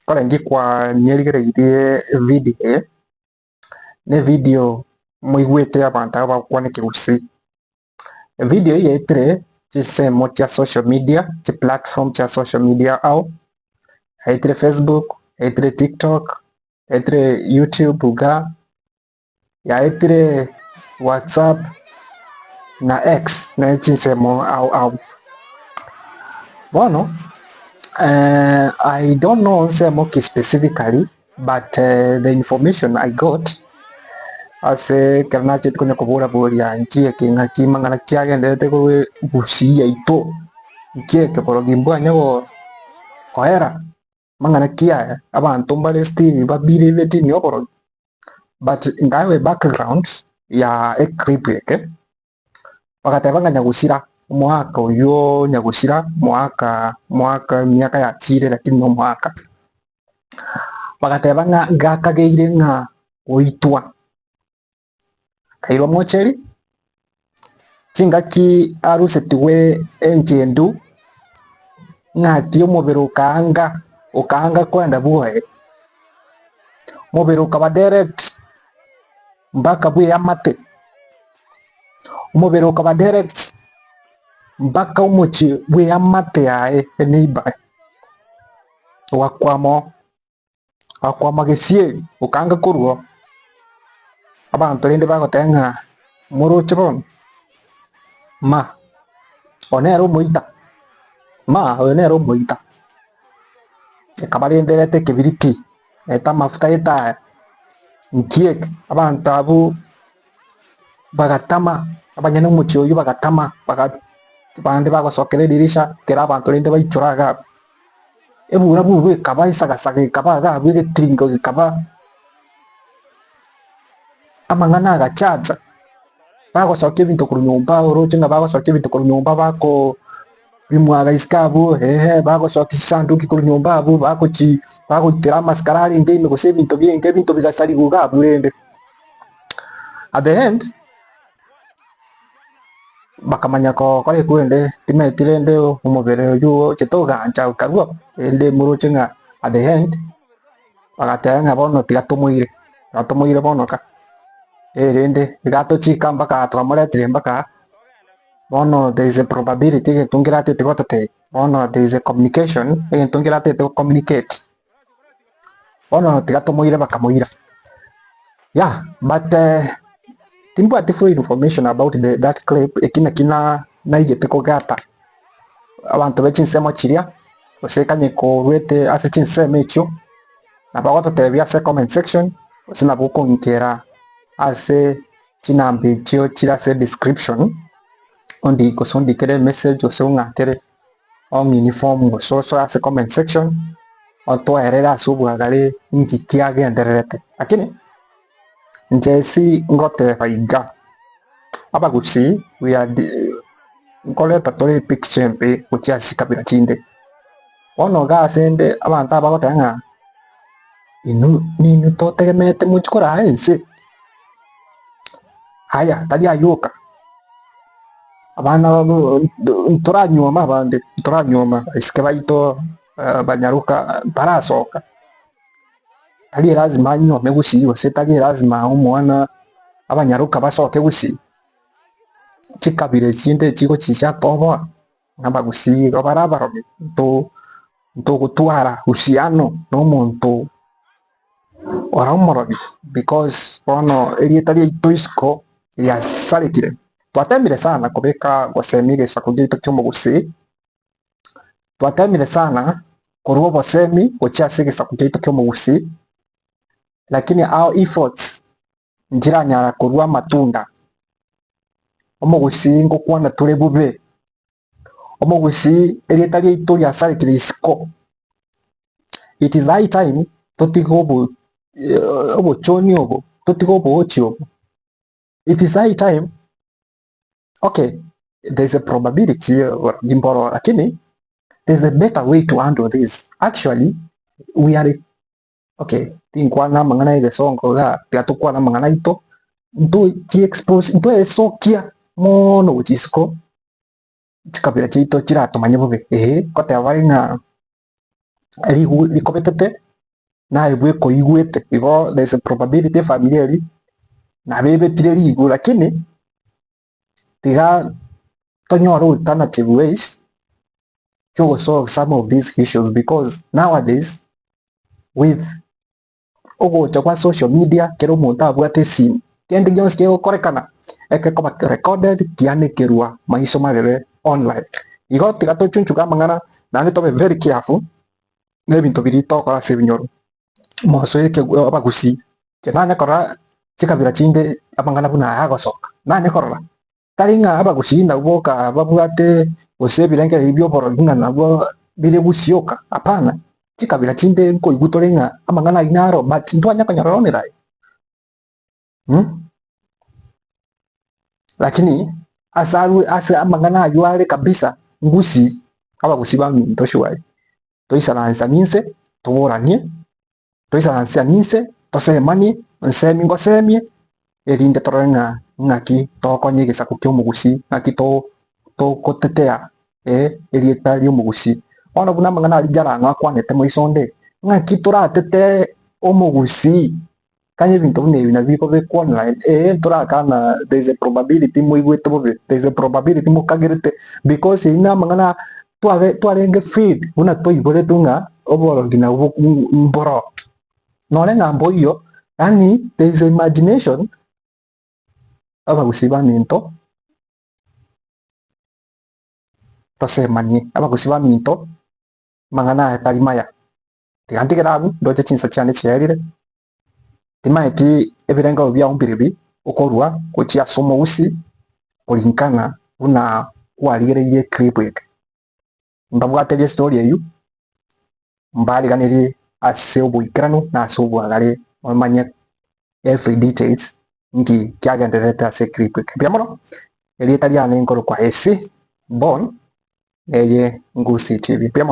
Korenge kwanyerigereirie evideo eye, ne evideo moigwete abanto aba bagokwana ekegusii. Evideo eye yaetire chinsemo chia social media, chiplatform chia social media ao, yaetire Facebook, yaetire TikTok, yaetire YouTube igaa. Yaetire WhatsApp na X ne chinsemo ao ao. Bono I don't know nsemo ki specifically but the information I got ase ekero nachete konya kobora boria nki eke ng'aki mang'ana ki agenderete korwa gusii yaito, nki eke borogi mbwanya koera. Amang'ana ki aya? Abanto mbare still babiribeti nioborogi but nkaewe background ya eclip eke, bagateba ng'a nyagusira omoaka oywo nyagusira omoaka omoaka emiaka yachire lakini na omoaka. Bagateba ng'a gakageire ng'a goitwa. Akairwa mocheri, chingaki arusetigwe engendu, ng'ati omobere okaanga, okaanga kwenda bwoye, omobere okaba direct mpaka bw'eamate, omobere okaba direct mpaka omochie bw'eamate yaye eneighbour, ogakwama oo. Agakwama gesieri, okaanga korwa oo. Abanto rende bagoteba ng'a moroche bono, ma, oyo nere omoita, ma oyo nere omoita. Ekaba rende ereta ekebiriti, ereta amafuta y'etaya, nki eke? Abanto abwo bagatama, abanyene omochie oyio bagatama, baga bande bagosokera edirisha, ekero abanto rende baichora iga abwo. Ebura-buru ekaba esagasaga ekaba iga abwo egetiringo gekaba, amang'ana agachacha, bagosokia ebinto korwa nyomba oroche ng'a bagosokia ebinto korwa nyomba bako bimwaga isiko abwo eeh bagosokia chisanduki korwa nyomba abwo bagochi bagoitera amasikara arenge ime gose ebinto biaenge ebinto bigasarigwa iga abwo rende. At the end. Bakamanya gokora ekwende, timanyeti rende omobere oyio ochete ogancha okarua, rende moroche ng'a at the end, bagateba ng'a bono tiga tomoire, tiga tomoire bono ka, erinde iga tochika mpaka twamoretire mpaka aa, bono there is a probability egento nkeratete gototebia, bono there is a communication, egento nkeratete go communicate. Bono tiga tomoire bakamoira. Yeah, but timbwati full information about the that clip eki naki na naigete kogata abanto be chinsemo chiria gose kanye korwete ase chinsemo echio nabo ogototebia ase comment section gose nabo okong'ikera ase chinamba echio chire ase description ondi gose ondikere emessage gose ong'akere. ong'iniform gose osoe ase comment section otoerere ase obwagare inki kiagendererete. Lakini inche ase ngoteba iga, abagusii we are the nkoreta tore epicture embe gochia ase chikabira chinde. Bono iga ase inde abanto aba bagoteba ng'a inwe ninwe totegemeete mochie koraa ense? Aya tari ayio oka. Abana ntoranyuoma abande, ntoranyuoma abaiseke baito banyaroka barasoka, tari elasima anyuome gusii gose tari elasima omwana abanyaroka basoke gusii, chikabira echinde chigochi chiatoboa, ng'a abagusii igo bare abarogi nto ntogotwara uhusiano na omonto ore omorogi because bono erieta riaito isiko riasarekire. Twatemire sana kobeka gosemia egesaku giaito ki'omogusii, twatemire sana korwa obosemi gochia ase egesaku giaito ki'omogusii, lakini our efforts nchiranyara korwa amatunda. Omogusii ngokwana tore bobe. Omogusii erieta riaito riasarekire isiko. It is high time totige obo obochoni obo, totige oboochi obo. It is high time, okay there is a probability mboro lakini there is a better way to handle this. Actually we are okay tinkwana amang'ana ya egesongo igaa, tiga tokwane amang'ana aito, ntochi expose ntoesokia mono gochia isiko. Chikabira chiaito chiratomanye bobe, ee, ngoteba bare ng'a rigu rikobetete. Naye bweka oigwete, igo there is a probability efamiri eria nabo ebetire rigwe lakini tiga tonyore alternative ways chiogosolve some of these issues because nowadays with ogocha kwa social media kera omonto abwate esimi, kende gionsi kegokorekana ekekoba recorded kianekerwa maiso marere online. Igo tiga tochunchuge amang'ana naende tobe very careful na ebinto biria togokora ase ebinyoro. Mosoe abagusii, inche nanye korora chikabira chinde amang'ana buna aya agosoka, nanye korora Tari ng'a abagusii nabwo boka babwate gose ebirengererio bi'oborogi ng'a nabwo bire gusioka, hapana, chikabira chinde nkoigwa tore ng'a amang'ana ayio naro but ntwanya konyorora onere aye mh. Lakini ase arwe ase amang'ana ayio are kabisa ngusii, abagusii baminto surely, toisaransa ninse toboranie. Toisaranse ninse, tosemanie, nsemi ngosemie, erinde torore ng'a ng'aki togokonya egesaku ki'omogusii, ng'aki to togotetea erieta ri'omogusii. Bono buna amang'ana aria Jalango akwanete moiso onde, ng'aki toratetee omogusii kanya ebinto buna ebi nabio bikobekwa online, ee ntorakana there is a probability moigwete bobe, there is a probability mokagerete because eyio namang'ana twabe twarenge feed buna toiboretwe ng'a oborogi nabwo mboro. Nonye ng'a mboiyo, yaani there is a imagination abagusii baminto tosemanie, abagusii baminto amang'ana aya tari maya. Tiga ntigere abwo ndoche chinsa chiane chiaerire, timaeti ebirengo biao mbiribi okorua gochia ase omogusii korinkana buna kwarigereirie eclip eke. Mbabwaterie estory eyio, mbariganerie ase oboikeranu na ase obwagare momanye every details nki kiagendererete ase eclip eke. Mbuya mono, erieta riane nkorokwa AC Bon, eye Ngusi TV. Mbuya mono.